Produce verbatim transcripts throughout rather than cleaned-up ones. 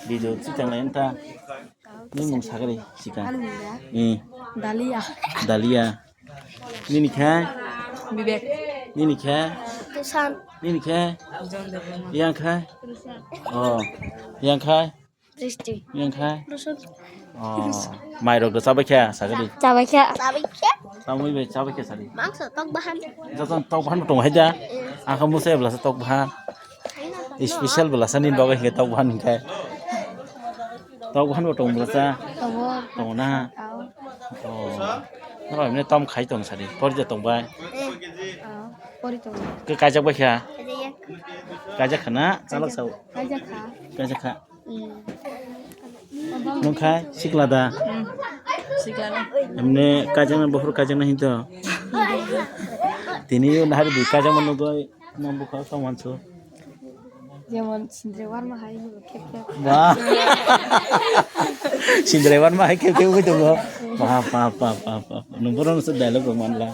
Video chitang lai ta. Ni mung sagari sika. Ani mung ya? Eh. Dalia. Dalia. Nini khe? Vivek. Nini khe? Tushan. Nini khe? John Debbarma. Yang khe? Oh. Yang khe? Dristi. Yang khe? Tushan. Oh. Mai rok do chabai khe sagari. Chabai khe. Chabai khe. Tamui bai chabai khe sari. Mangsa tok bahan. Joton tok bahan tong hai da. Ang kha musa ebla sa tok bahan. Special bela sa ni bagwi hingke tok bahan hingke. Tok bahan bo tong bela sa. Tongo. Tongo na. Ao. Oh. Oro emne tom khai tong sari. Pori da tong bai. Eh. Ao. Pori tong. Ke kaijak bai kha. Kaijak ya. Kaijak khana chalak sao. Kaijak kha. Kaijak kha. Hmm. Nung khai sikla da. Hmm. Sikla da. Emne kaijak na buphuru kaijak na hinto. Tini yo nahari di kaijak mano doi. Nang bukha tong manso. Jemon sindre warma hai no khep khep. Wah. Sindre warma hai khep khep ugui tongo. Wah, wah, wah, wah, wah. Nung borok se dialogue rok manla.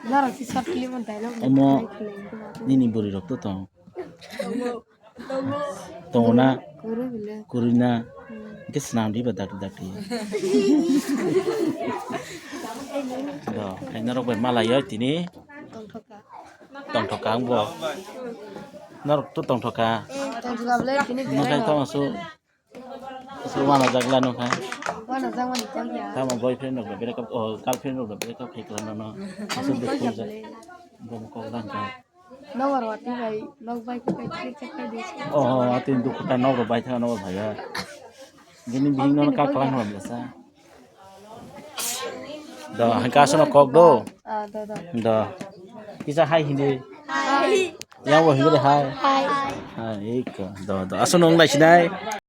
Nara si short film dialogue. Omo nini buri rok to tong. Tongo na? Kuru bile. Kuru na? Hmm. Hingke swnam di ba dakti dakti. Do, hai norok bai malai oi tini. Tongthoka. Tongthoka ang bo. Norok to tongthoka. Eh, tongthoka bile tini. Nokai tong asu. Asu wana jagla nokai. Wana jagla ni tong ya. Tamo boyfriend rok break up, oh, girlfriend rok break up khai kla no no. Asu dukhu jak. Bomo kok dang ka. Nokbar watwi bai, nok bai khe bai khe khe khe di. Oh, oh, atwi dukhu ta nok rok bai thang nok bai ya. Bini bihik no ka klang rok besa. Do, hangka aswk no kok do. Ah, do, do. Do. Kisa hai hindi. Hai. Yang bo hindi hai. Hai. Hai, iko. Do, do. Aswk no wng lai sinai.